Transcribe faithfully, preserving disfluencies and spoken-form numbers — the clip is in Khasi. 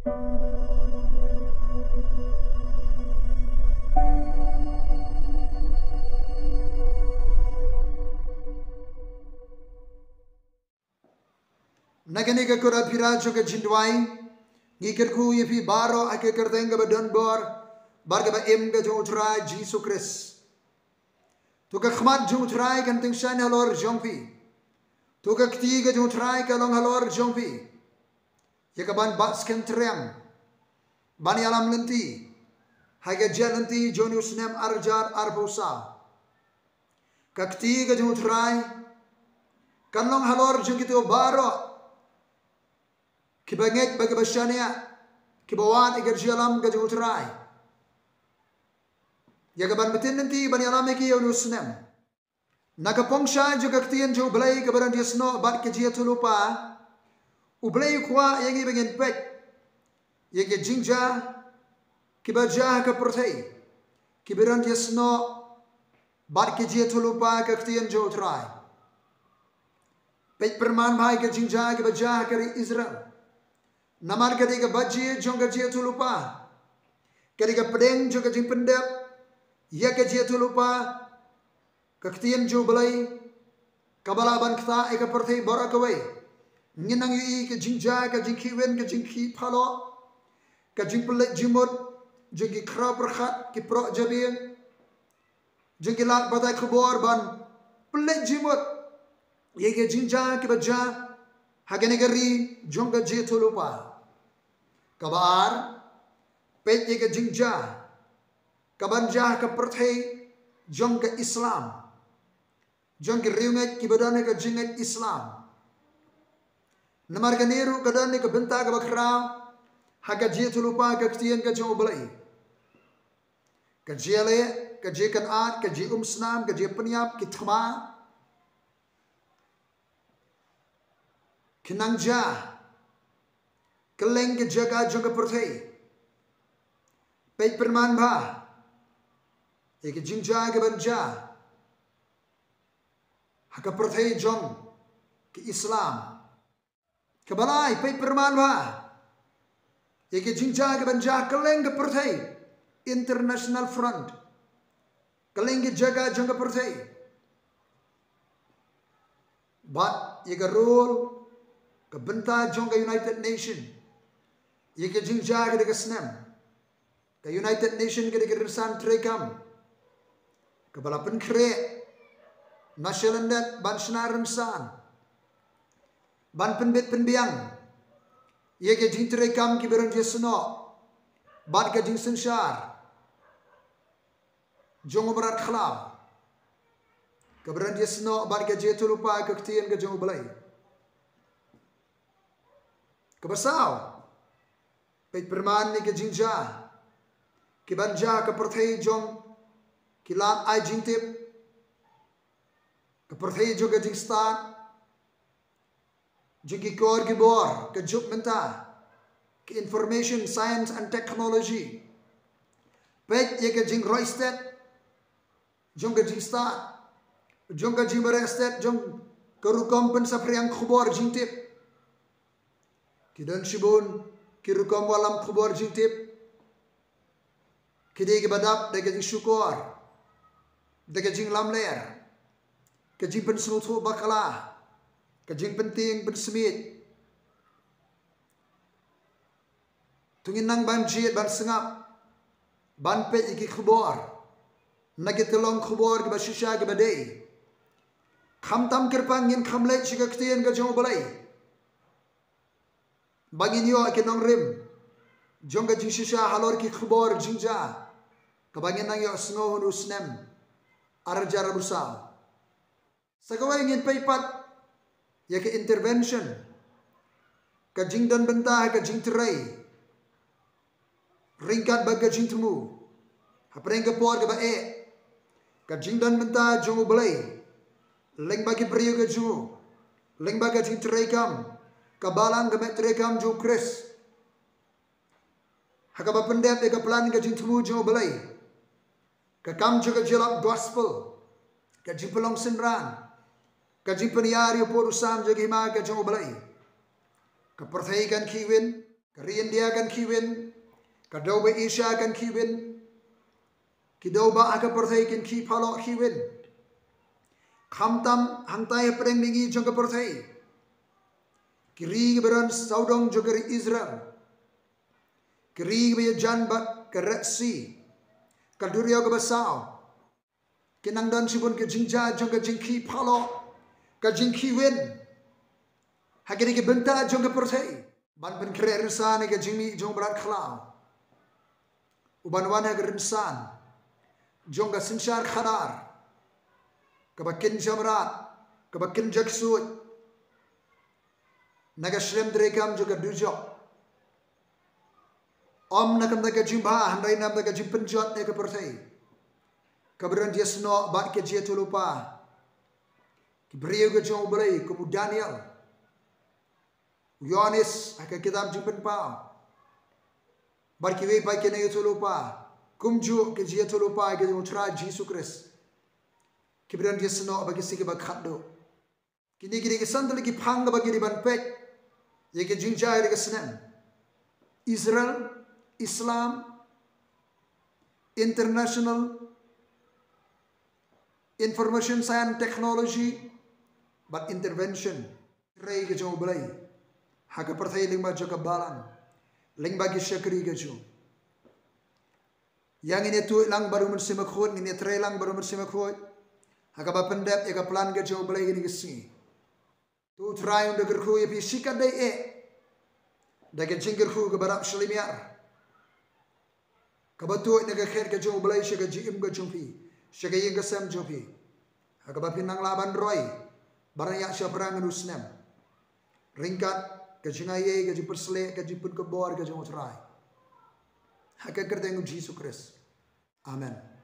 Na kane ka kut ap ïa ka jong ka jingduwai, ngi kyrkhu ïa phi baroh ha ka kyrteng kaba don bor bad kaba im ka jong U Trai Jisu Khrist. To ka khmat jong U Trai kan tyngshaiñ halor jong phi. To ka kti ka jong U Trai ka long halor jong phi, ïa kaban bat skhem triang ban ïalam lynti ha ka jingïaid lynti jong u snem ar hajar arphew saw. Ka kti ka jong U Trai kan long halor jong kito baroh kiba ngeit bad kiba shaniah, kiba wad ïa ka jingïalam ka jong U Trai, ïa kaban btin lynti ban ïalam ïa ki ïa u snem. Na ka pongshai jong ka ktien jong U Blei kaba don jingïasnoh bad ka jingïathuhlypa, U Blei u kwah ïa ngi ba ngin peit ïa ki jingjia kiba jia ha ka pyrthei, kiba don jingïasnoh bad ka jingïathuhlypa ka ktien jong U Trai. Peit pyrman bha ïa ki jingjia kiba jia ha ka ri Israel. Namar ka dei ka baje jong ka jingïathuhlypa, ka dei ka pdeng jong ka jingpyndep ïa ka jingïathuhlypa ka ktien jong U Blei, kaba lah ban ktah ïa ka pyrthei baroh kawei. Ngin nang ïohi ka jingjia, ka jingkhih win, ka jingkhih phalok, ka jingpynleit jingmut jong ki khraw pyrkhat, ki prok jabieng, jong ki lad batai khubor ban pynleit jingmut ïa ki jingjia kiba jia ha kane ka ri jong ka jingïathuhlypa. Kaba ar, peit ïa ka jingjia kaban jia ha ka pyrthei jong ka Islam, jong ki riewngeit kiba don ha ka jingngeit Islam. Namar kane ruh ka don ïa ka bynta kaba khraw ha ka jingïathuhlypa ka ktien ka jong U Blei. Ka jingïaleh, ka jingïakynad, ka jingumsnam, ka jingïapynïap, ki thma, ki nang jia kylleng ki jaka jong ka pyrthei. Peit pyrman bha ïa ki jingjia kiban jia ha ka pyrthei jong ka Islam. Kaba lai, peit pyrman bha ïa ki jingjia kiban jia kylleng ka pyrthei, international front, kylleng ki jaka jong ka pyrthei. Bad ïa ka role, ka bynta jong ka United Nation ïa ki jingjia ka dei ka snem. Ka United Nation ka dei ka rynsan treikam kaba la pynkhreh na shalyndet ban shna rynsan, ban pynbit pynbiang ïa ki jingtreikam kiba don jingïasnoh bad ka jingsynshar jong u mrad khlaw, kaba don jingïasnoh bad ka jingïathuhlypa ka ktien ka jong U Blei. Kaba saw, peit pyrman ïa ki jingjia kiban jia ka pyrthei jong ki lad ai jingtip, ka pyrthei jong ka jingstad, jong ki kor ki bor ka juk mynta, ki information science and technology. Peit ïa ka jingroi stet jong ka jingstad, jong ka jingmareh stet, jong ka rukom pynsaphriang khubor jingtip. Ki don shibun ki rukom wallam khubor jingtip, ki dei kiba dap da ka jingshukor, da ka jinglamler, ka jingpynsngewthuh bakla, ka jingpyntieng pynsmiej. To ngin nang ban jied ban sngap, ban peit ïa ki khubor na ki tyllong khubor kiba shisha kiba dei. Khamtam kyrpang ngin kham leit sha ka ktien ka jong U Blei, ba ngin ïoh ki nongrim jong ka jingshisha halor ki khubor jingjia kaba ngin nang ïohsngew ha u snem ar hajar arphew saw. Sa kawei ngin peit pat ïa ka intervention, ka jingdon bynta ha ka jingtrei ryngkat bad ka jingthmu hapdeng ka por kaba eh, ka jingdon bynta jong U Blei lyngba ki briew ka jong u, lyngba ka jingtreikam, ka balang, ka met treikam jong U Khrist, ha kaba pyndep ïa ka plan ka jingthmu jong U Blei, ka kam jong ka jingïalap gospel, ka jingpynlong synran, ka jingpynïar ïa u pud u sam jong ka hima ka jong U Blei. Ka pyrthei kan khih win, Ka ri India kan khih win, ka dewbah Asia kan khih win, ki dewbah ha ka pyrthei kin khih palat khih win. Khamtam hangtai ha pdeng mihngi jong ka pyrthei, ki ri kiba don sawdong jong ka ri Israel, ki ri kiba ïajan bad ka Red Sea, ka duriaw kaba saw, ki nang don shibun ka jingjia jong ka jingkhih palat, ka jingkhih win ha kine ki bynta jong ka pyrthei. Ban pynkhreh rynsan ïa ka jingmih jong u Mrad Khlaw, u ban wan ha ka rynsan jong ka synshar khadar kaba kin jamrad, kaba kin jaksuid na ka shlem treikam jong ka dujok. Ym na ka bynta ka jingbha, hynrei na ka bynta ka jingpynjot ïa ka pyrthei, kaba don jingïasnoh bad ka jingïathuhlypa ki briew ka jong U Blei kum u Daniel, u Ïoannis ha ka kitab Jingpynpaw, bad kiwei pat ki nongïathuhlypa, kumjuh ka jingïathuhlypa ka jong U Trai Jisu Khrist, kiba don jingïasnoh bad ki sngi kiba khatduh. Kine ki dei ki san tylli ki phang kaba ngi dei ban peit ïa ka jingjia ïa ka snem: Israel, Islam, international, information science technology, bad intervention, trei ka jong U Blei ha ka pyrthei lyngba jong ka balang, lyngba ki shakri ka jong. Ïa ngin ïa tuid lang bad U Mynsiem Bakhuid, ngin ïa trei lang bad U Mynsiem Bakhuid ha kaba pyndep ïa ka plan ka jong U Blei kine ki sngi. To U Trai un da kyrkhu ïa phi shikatdei eh da ka jingkyrkhu kaba rap shlimiar, kaba tuid na ka khet ka jong U Blei sha ka jingim ka jong phi, sha ka ïing ka sem jong phi, ha kaba phin nang lah ban roi, ban ïaid shaphrang ïa u snem ryngkat ka jingaiei, ka jingpyrsleh, ka jingpynkupbor ka jong U Trai. Ha ka kyrteng U Jisu Khrist. Amen.